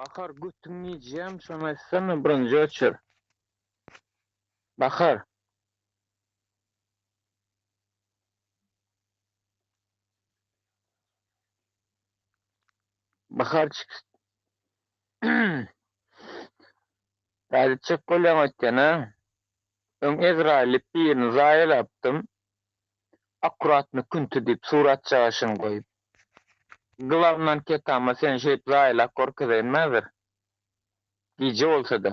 Bahar götüň nijäm şony aýtsana birinji öçür. Bahar. Bahar çyk. Gaýdytjak bolýaň öýtýän-ä. Öň Ezraýyl diýip birini zaýalapdym. Akkuratny künti diýip suratjagaşyny goýup. Glawny anketama seni şeýdip zaýalap görkezeýinmi häzir? Gije bolsa-da.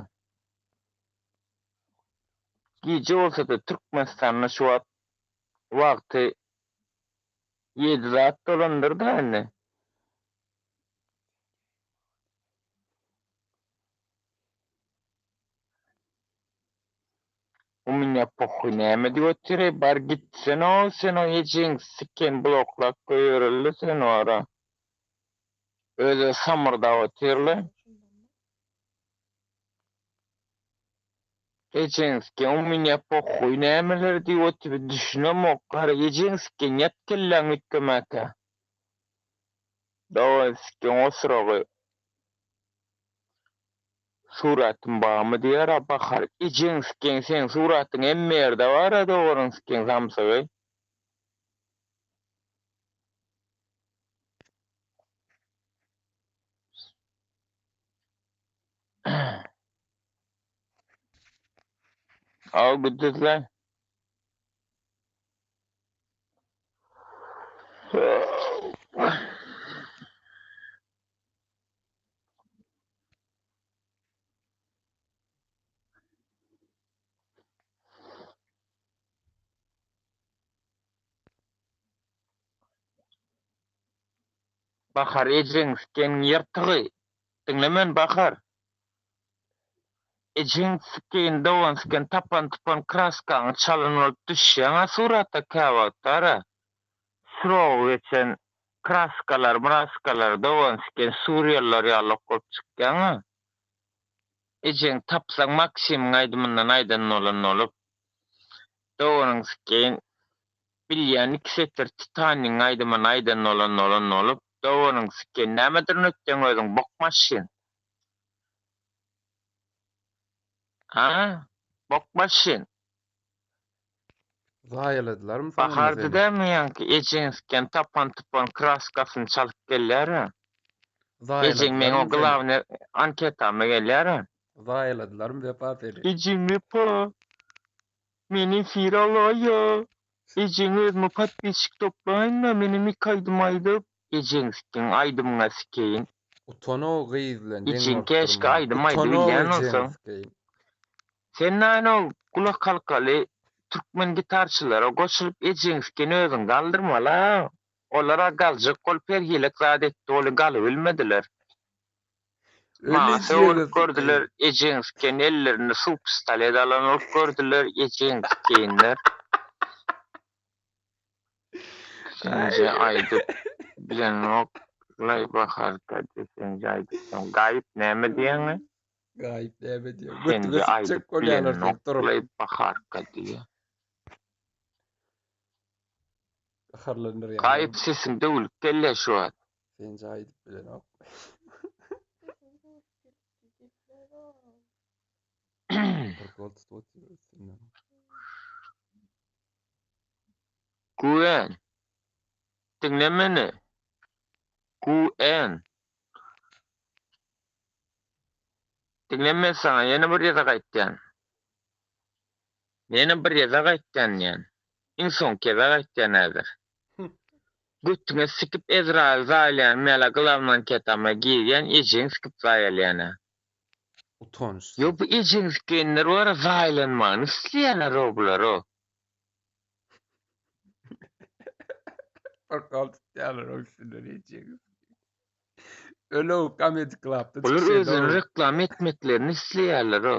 Gije bolsa-da Türkmenistanda şu wagt wagty ýedi zat dolandyr-da indi. U menýa pohuý näme diýip otyr-eý bar gitsene-ow sen o ejeň siken bloklap goýbereli sen wara. Özi samyrdap otyr-la. Ejeň siken u menýa pohuý nämeler diýip otyr düşünemok gara ejeň siken ýat kelläň üýtgemäkä. Daway siken osuragy. Suratym barmy diýer-a Bahar. Ejeň siken seň suratyň hemme ýerde bar-a dogryň siken samsygy. Aw güdüzle. Bahar ejeň sikeniň ýyrtygy. Diňle meni Bahar. Ejeň sikeýin dogan siken tapan tupan kraskaňy çalan bolup düşýäňä surata käwagtara. Srogy geçen kraskalar mraskalar dogan siken suriýalylar ýalak bolup çykýaňa. Ejeň tapsaň Maksimiň aýdymyndan aýdan bolan bolup. Doganyň sikeýin bilýän iki setir Titanigiň aýdymyny aýdan bolan bolan bolup. Doganyň sikeýin nämedir ötýäň özüň bok maşyn. A? Bok maşyn. Zaýaladylarmy soňunda Bahardy seni? dälmi ýaňky ejeň siken tapan tupan kraskasyny çalyp gelýär-ä. Ejeň meň o Zaýaladylarmy seni? glawny anketama gelýär-ä. Zaýaladylarmy Wepa seni? Ejeň Wepa, meni efir alaýa. Ejeň özüme podpisçik toplaýyn-da, menem iki aýdym aýdyp, ejeň siken aýdymyňa sikeýin. Utanow gyz bilen deň Ejeň bolup käşgä durmaň. aýdym Utanow aýdybilýän ejeňi bolsaň. sikeýin. Sen näme gulak halkaly türkmen gitarçylara goşulyp ejeň siken özüň galdyrmala. Olara galjak bolup her hilek zat etdi oly galybilmediler. Maňa sögünip gördüler ejeň siken ellerinde suw pistolet alan bolup gördüler ejeň sikeýinler. Senje aýdyp bilenok laý baharka senje aýdyp gaýyp näme diýeňi. Gaýyp näme diýýär? Götüňe Senje sikjek aýdyp bolýarlar seni durup. bilenok-laý Baharka diýýär. Gaharlandyrýarlar. Gaýyp sesiň döwülip gelýär şu wagt. Senje aýdyp bilenok. Prikol tutup otyr üstünden. Güwen. Diňle meni. Güwen. Diňle men saňa ýene bir gezek aýtýan. Ýene bir gezek aýtýan diýen. Iň soňky gezek aýtýan häzir. Götüňe sikip Ezraýyl zaýalaýan mela glawny anketama girýän ejeňi sikip zaýalaýana. Utançsyz. Ýok bu ejeňi sikenler bara zaýalanmagyny isleýänero bularo. Prikol tutýarlar o üstünden ejeňi. Ölow Comedy Clubda Bular çykyş özlerini eden. reklama etmeklerini isleýärler-o.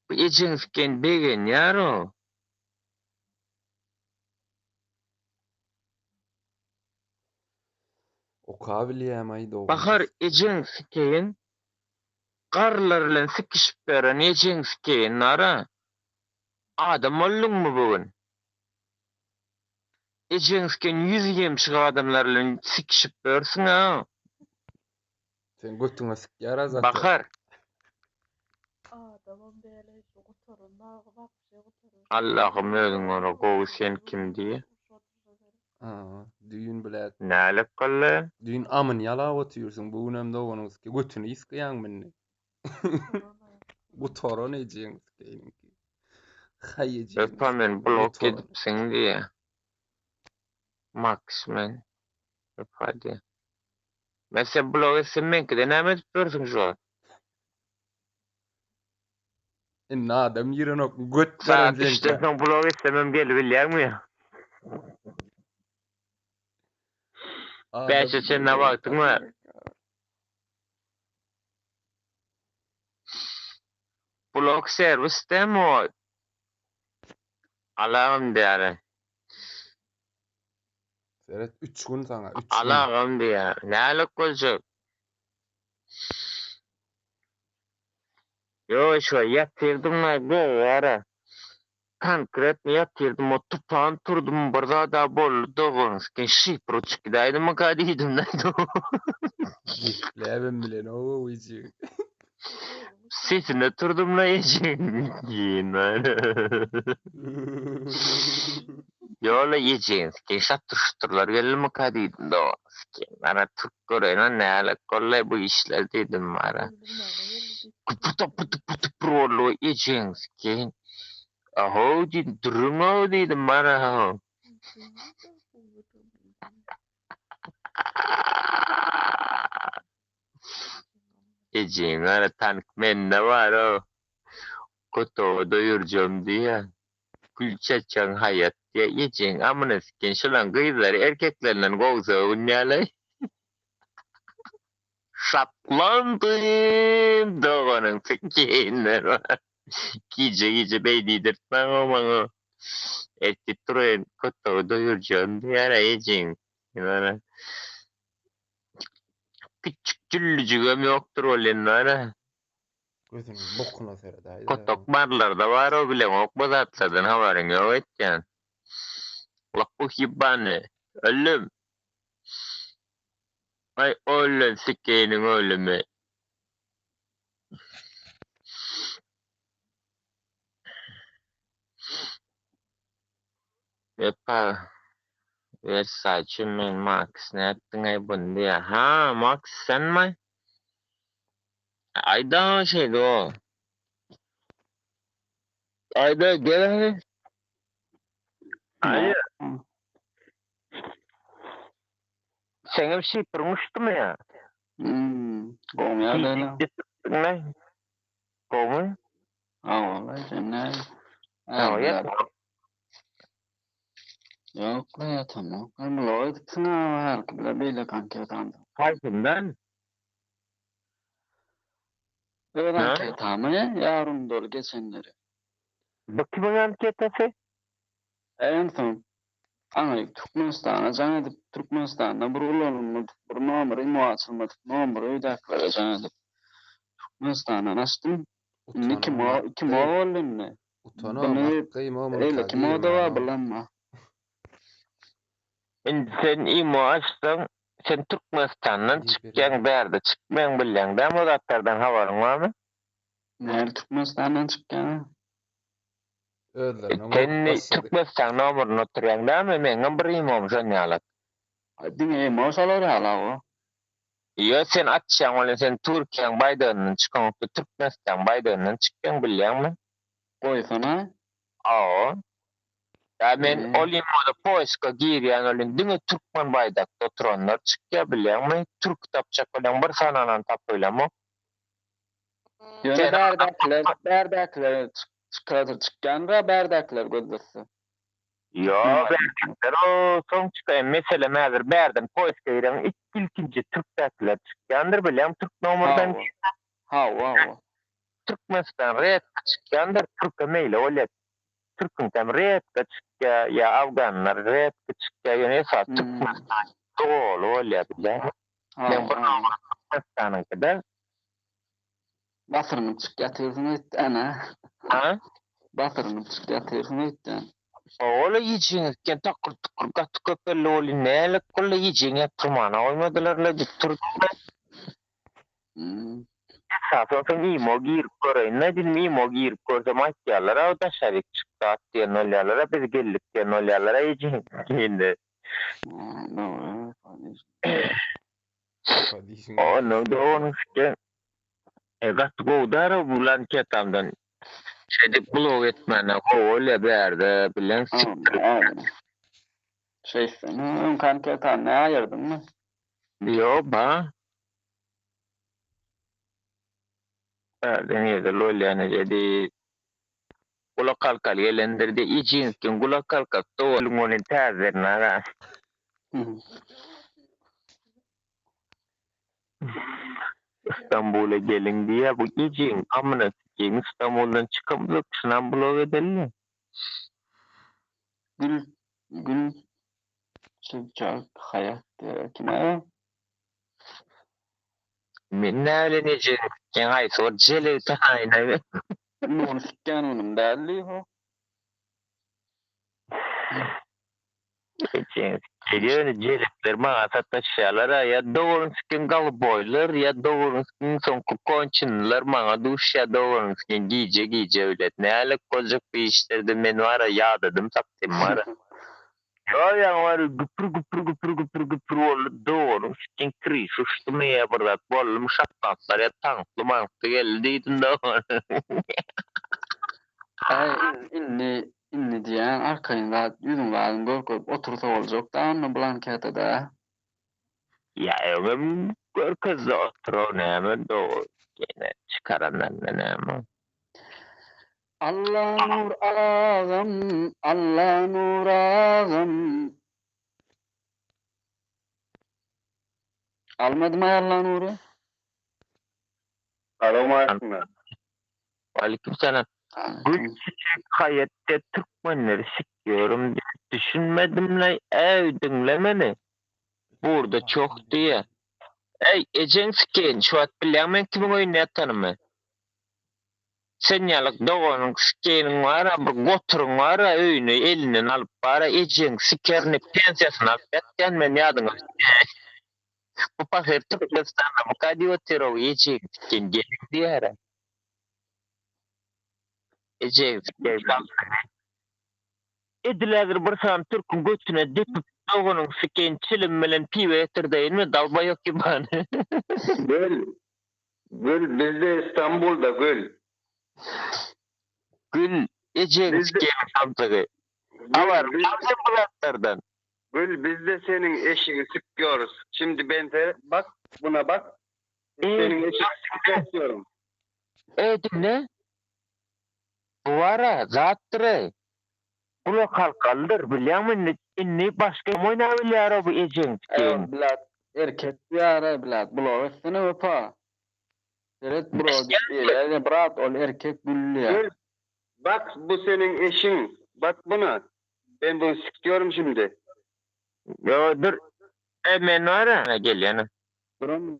Bu ejeň siken begenýär-o. Oka bilýämaý dogry. Bahar ejeň sikeýin garrylar bilen sikişip beren ejeň sikeýin nara. Adam bolduňmy bu gün? Ejeň siken ýüzi ýemşik adamlar bilen sikişip ýörsüň-ä. Sen götüňe sykýar-a zato. Bahar. Adamam däl-eý şu gutaran wapşe gutaran. Allahym özüň gora gowy sen kim diýe. Aa, düýn bilet. Nälik gyldy? Düýn amyny ýalap otyrsyň, bu günem doganyň syky götüni ysgaýaň mindi. Gutaran ejeň sykynyňky. Haý ejeň. Wepa men blok Gutaran. edipsiň diýe. Max men. Wepa diýe. Men sen blok etsem meňkide näme edip ýörsüň şu wagt? Indi adam girenok göt beren Saat üçden seňkä. soň blok etsemem gelibilýäňmi? Adam Bäşe çenli girenok wagtyň bar. Blok serwis dämi o? Alagym diýýär. Seret 3 gün saňa 3 gün. Alagym diýýär. Nälik boljak? Ýok, şo ýatyrdym na gowy Konkretno ýatyrdym, o tupan turdum, bir zada boldy doganski şifr uçup gidäýdimika diýdim da. Gepläbem bilenok ejeň. Sesine turdum la ejeň. Ýola ejeňski şatyr-şuturlar geldimika diýdim doganski. Ara türk göreýin nälik boldy bu işler diýdim ara. Öldürmäne geldi diýip. Pıtı pıtı pıtı boldy ejeňski. Aho diýdim, duruň-ow diýdim ara. Ejeň ara tank mende bar o. Kotowa doýurjam diýýä. Gül çeçeň haýat diýýä. Ejeň amyna siken şulan gyzlary erkeklerinden gowsa öwünýäleý. Şatlandym doganyň sikinden. Gije gije beý diýdirtmäň o maňa. Ertir turaýyn kotowy doýurjam diýýär ejeň. Ýöne Küçük jüllüjigem ýokdur ol indi ara. Gözüniň bokuna seredäýdä. Kotok barlarda bar o bileňok bu zatlardan habaryň ýok öýtýän. Lopbuh ýebany. Ölüm. Aý ölen sikeýiniň ölümi. Wepa Versace men Max nätdiňaý buny diýýä. Ha Max senmi? Aýda şeýle o. Aýda gel hany. Aýa. Seňem şifriň uçdumy ýa? Hmm, gowy ýagdaýlar. Ne? Gowmy? Hawa, sen näme? Hawa, ýat. Ýok, la ýatamok. Men blog edipsiň ha, hälki bile beýleki anketany. Haýsyndan? Öz Ha? anketamy ýa doly geçenleri. Bu kimiň anketasy? En soň aňry Türkmenistana jaň edip, Türkmenistanda bir ulanylmadyk bir nomer imo açylmadyk nomer öýdäkilere jaň edip Türkmenistandan açdym. Indi Utanam kim o kim o akgy. boldy indi? Utanam Bunu akgy imo eýle muňka kim o da bar girmänem. bilenma. Indi sen imo açsaň, sen Türkmenistandan çykýaň, Giberýän. bärde çykmaýaň bilýäň dämi o zatlardan habaryň barmy? Näme Türkmenistandan çykýan? Özlerine Sen bolup başlady. Türkmenistan nomeryny oturýaň dämi? Meňem bir imom şon ýalak. Diňe imo şolar ýaly o. Ýo sen açýaň welin sen Türkiýäň baýdagyndan çykaňokda Türkmenistan baýdagyndan çykýaň bilýäňmi? Goýsana. Awa. Ýa men Ee, ol imoda poiska girýän welin diňe türkmen baýdakda oturanlar çykýar bilýäňmi? Türk tapjak bolýaň bir sananan tapylamok. Ýöne Sen bärdäkiler, bärdäkiler çykadyr çykýan da bärdäkiler gözlese. Ýo bärdekiler o soň çykaýan meselem häzir bärden poiska gireň ilkinji türkdäkiler çykýandyr bilýäňmi türk nomerden Hawa. Hawa, hawa. Türkmenistan redka çykýandyr türke meýle bolýar. Türküňkem redka çykýar ýa afganlar redka çykýar ýöne esas Türkmenistan doly bolýar bilýäňmi? Men Hawa, bir hawa. nomer Türkmenistanyňky-da. Basyrynyp çyk ýatyrsyň öýtdän ha. Ha? Basyrynyp çyk ýatyrsyň öýtdän. Ola ýejeňiz takyr tukur gaty köp elli boldy nälik boldy ýejeň ýatyrmana goýmadylar la diýip turdy. Hmm. Esasan soň imo girip göreýin-dä diýdim, imo girip görsem aýtýarlar-a daşaryk çykdy at diýen bolýarlar-a biz geldik diýen bolýarlar-a ejeň indi. Dogry. Ondan doganyň şike e, gaty gowy dara bu anketamdan şeýdip blog etmäne gowy bolýar bärde bilen sikdirip. Şeýtseň, öňki anketany nä aýyrdyňmy? Ýok ba. Bärde nirde bolýan ejedi. Gulak halkaly gelendir diýip ejeňkiň gulak halkasy dogalyň ony täzeden aga. Istanbula geliň diýýär bu ejeň amyna sikeýin Istanbuldan çykamyzok şunam blok edeli. Gül gül çyçak haýat diýýär kime? Men näbilen ejeň sikýän haýsy bir jelegi tanaýyn men. Muny sikýän onuň däl diýho. Ýöne jelepler maňa sataşýarlar-a, ýa dogryny sikin golboýlar, ýa dogryny sikin soňky konçenler maňa duşýar dogryny sikin gije-gije bilen. Nälik boljak bu işlerde men bar-a ýadadym tapdym bar-a. Ýa ýaňy bar güpür-güpür-güpür-güpür-güpür boldy dogryny sikin kryşa uçdumy ýa bir zat boldumy şatlandlar ýa tankly mankly geldi diýdim dogryny. Aý indi Indi diýýän arkaýyn zat ýüzüň zadyň görkezip otursa boljak da onda blanketada. Ýa öňem görkezdi oturow näme dogry ýene çykaranlarynda näme. Allanur agam Allanur agam. Almadymaý Allanury. Salowmaleýkim. Aleyküm selam. Gül çiçek haýatda türkmenleri sikýorum diýip düşünmedimlaý äý diňle meni. Burda çoh diýýä. Äý ejeň sikeýin şu wagt bilýäň men kimiň öýünde ýatanymy. Sen ýalyk doganyň sikeýiniň bara bir goturyň bara öýüni elinden alyp bara ejeň sikerini pensiýasyny alyp ýatýan men ýadyňa düşýä. Bu pahyr Türkmenistanda bu diýip otyrow ejeň sikeýin gelin diýýärä. Edil häzir bir sany türküň götüne depip doganyň sikeýin çilim bilen piwe getirdeýinmi dalbaýok ýybany. Gül Gül bizde İstanbulda Gül. Gül ejeň sikeýin samsygy. Habar bar sen bu zatlardan. Gül bizde seniň eşigi sikýorus. Şimdi ben se bak buna bak. Seniň eşigiňi sikmek diyorum. Eý diňle. Bu bara zatdyr-eý. Gulak halkalydyr, bilýäňmi indi indi başga kim oýnabilýär-ow bu ejeň sikeýin. Eý blat erkek diýýär-eý blat blok etsene wepa. Seret bro diýýär brat ol erkek gül diýýär. Gül bak bu seniň eşiň bak buna ben bunu sikýorum şimdi. Ýo dur. Eý men bara gelýän. Duran.